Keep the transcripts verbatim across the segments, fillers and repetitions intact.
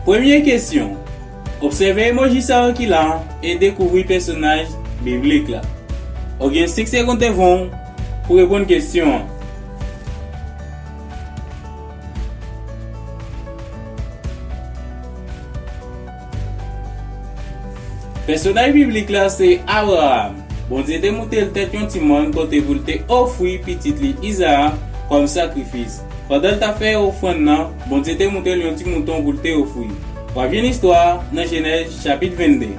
Premye kesyon. Obsève emoji sa yo ki la e dekouvri pèsonaj biblik la. Ou gen senk segonn devan w pou reponn kesyon an. Pèsonaj biblik la se Abraram. Bondye te montre l tèt yon ti mòn kote pou l te ofri pitit li Izarak kòm sakrifis. Pandan l t ap fè ofrann nan, Bondye te montre l yon ti mouton pou l te ofri. W ap jwenn istwa a nan Jenèz chapit vennde.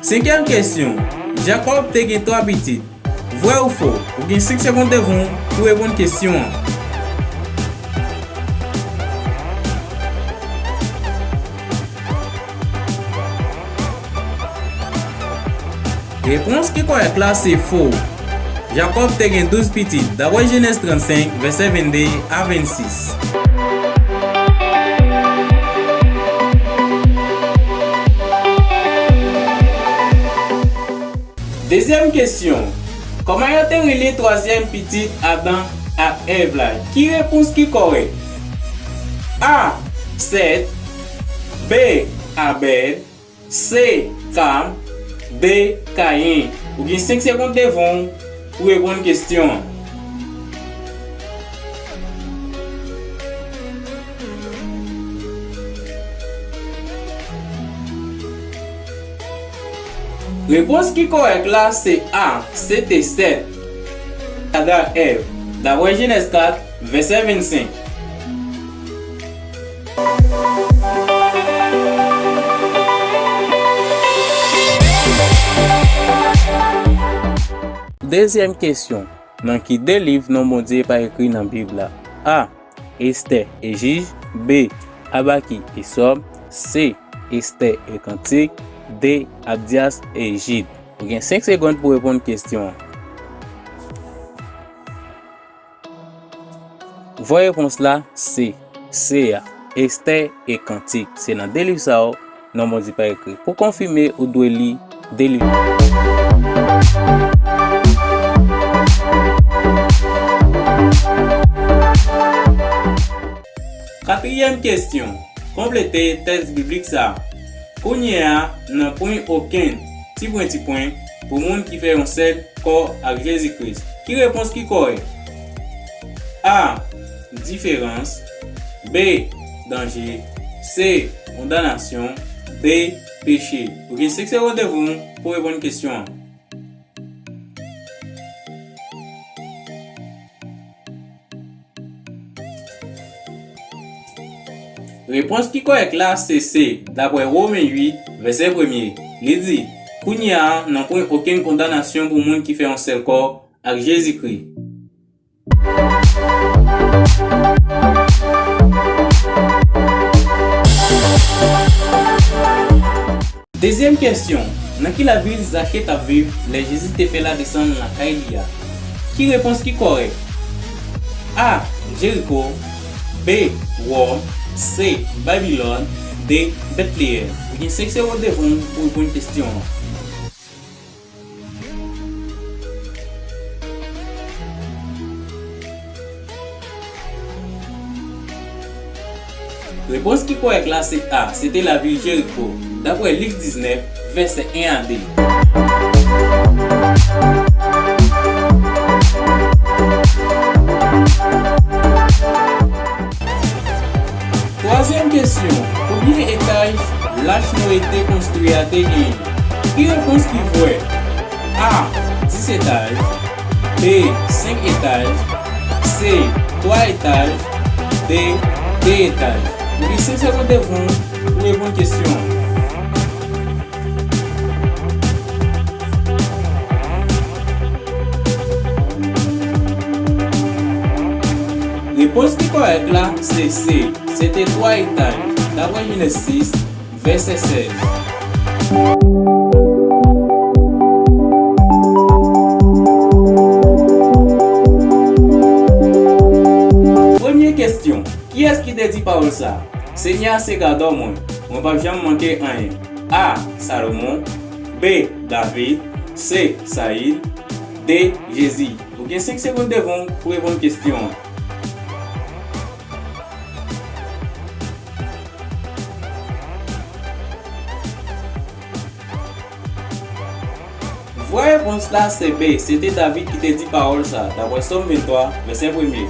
Senkyèm kesyon. Jakòb te gen twa pitit. Vrè ou fo? Ou gen senk segonn devan w pou reponn kesyon an. Repons ki kòrèk la se fo. Jakòb te gen douz pitit, dapre Jenèz trannsenk, vèsè vennde a vennsis. Dezyèm kesyon. Kòman yo te rele twazyèm pitit Adan ak Èv la? Ki repons ki kòrèk? A. Sèt. B. Abèl. C. Kam. D. Kayen. Ou gen senk segonn devan w pou reponn kesyon an. Repons ki kòrèk la se A, se te sèt. Adan ak Èv, dapre Jenèz kat, vèsè vennsenk. Dezyèm kesyon. Nan ki de liv non Bondye pa ekri nan Bib la? A. Estè e Jij. B. Abakik e Sòm. C. Estè e Kantik. D. Abdyas e Jid. Ou gen senk segonn pou reponn kesyon an. Vrè repons la se C a, Estè e Kantik. Se nan de liv sa yo non Bondye pa ekri. Pou konfime, ou dwe li de liv. Katriyèm kesyon. Konplete tèks biblik sa a. Kounye a, nan pwen okenn, ti pwen, ti pwen, pou moun ki fè yon sèl kò ak Jezi Kris. Ki repons ki kòrèk? A. Diferans. B. Danje. C. Kondanasyon. D. Peche. Ou gen senk segonn devan w pou reponn kesyon an. Repons ki kòrèk la se C, dapre Women uit, vèsè premye. Li di, kounye a, nan pwen okenn kondanasyon pou moun ki fè yon sèl kò ak Jezikri. Dezyèm kesyon, nan ki lavil Zache t ap viv lè Jezi te fè l a desann lakay li a? Ki repons ki kòrèk? A. Jeriko. B. Wòm. C. Babilòn. D. Betleyèm. Ou gen senk segonn devan w pou reponn kesyon an. Repons ki kòrèk la se A, se te lavil Jeriko, dapre Lik diznèf, vèsè en a de. Twazyèm kesyon, konbyen etaj lach Noye te konstwi a te genyen? Ki repons ki vrè? A. Dis etaj. B. Senk etaj. C. Twa etaj. D. De etaj. Ou gen senk segonn devan w pou reponn kesyon an. Repons ki kòrèk la se C. Se te twa etaj, dapre Jenèz sis, vèsè sèz. Premye kesyon, kiyès ki te di pawòl sa a? Senyè a se gadò mwen, mwen p ap janm manke anyen. A. Salomon. B. David. C. Sayil. D. Jezi. Ou gen senk segonn devan w pou reponn kesyon an. Vrè repons la se B, se te David ki te di pawòl sa, dapre Sòm venntwa, vèsè premye.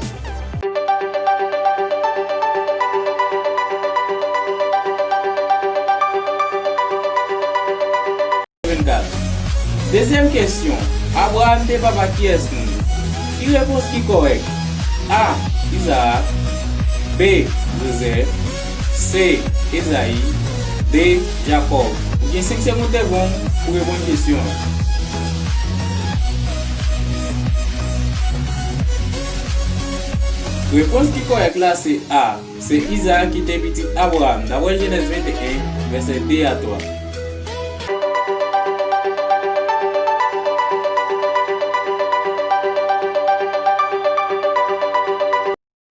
Vennkat. Dezyèm kesyon, Abraram te papa kiyès moun? Ki repons ki kòrèk? A, Izaak. B, Jozèf. C, Ezayi. D, Jakòb. Ou gen senk segonn devan w pou reponn kesyon an. Repons ki kòrèk la se A. Se Izaak ki te pitit Abraram, dapre Jenèz venteyen, vèsè de a twa.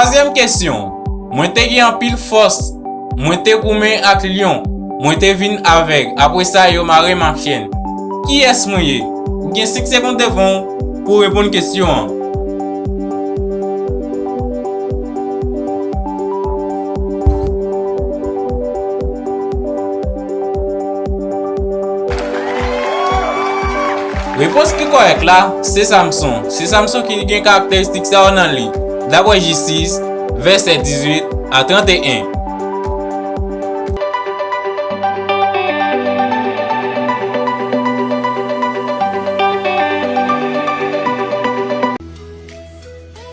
Twazyèm kesyon. Mwen te gen anpil fòs. Mwen te goumen ak lyon. Mwen te vin avèg. Apre sa, yo mare m ak chèn. Kiyès mwen ye? Ou gen senk segonn devan w pou w reponn kesyon an. Repons ki kòrèk la, se Samson. Se Samson ki gen karakteristik sa yo nan li, dapre Jis sis, vèsè dizuit a tranteyen.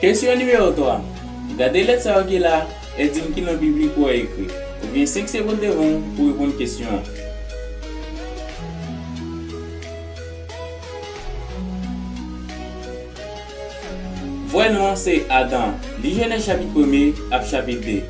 Kesyon nimewo twa. Gade lèt sa yo ki la e di m ki non biblik ou wè ekri. Ou gen senk segonn devan w pou reponn kesyon an. Vrè non an se Adan. Li Jenèz chapit premye ak chapit de.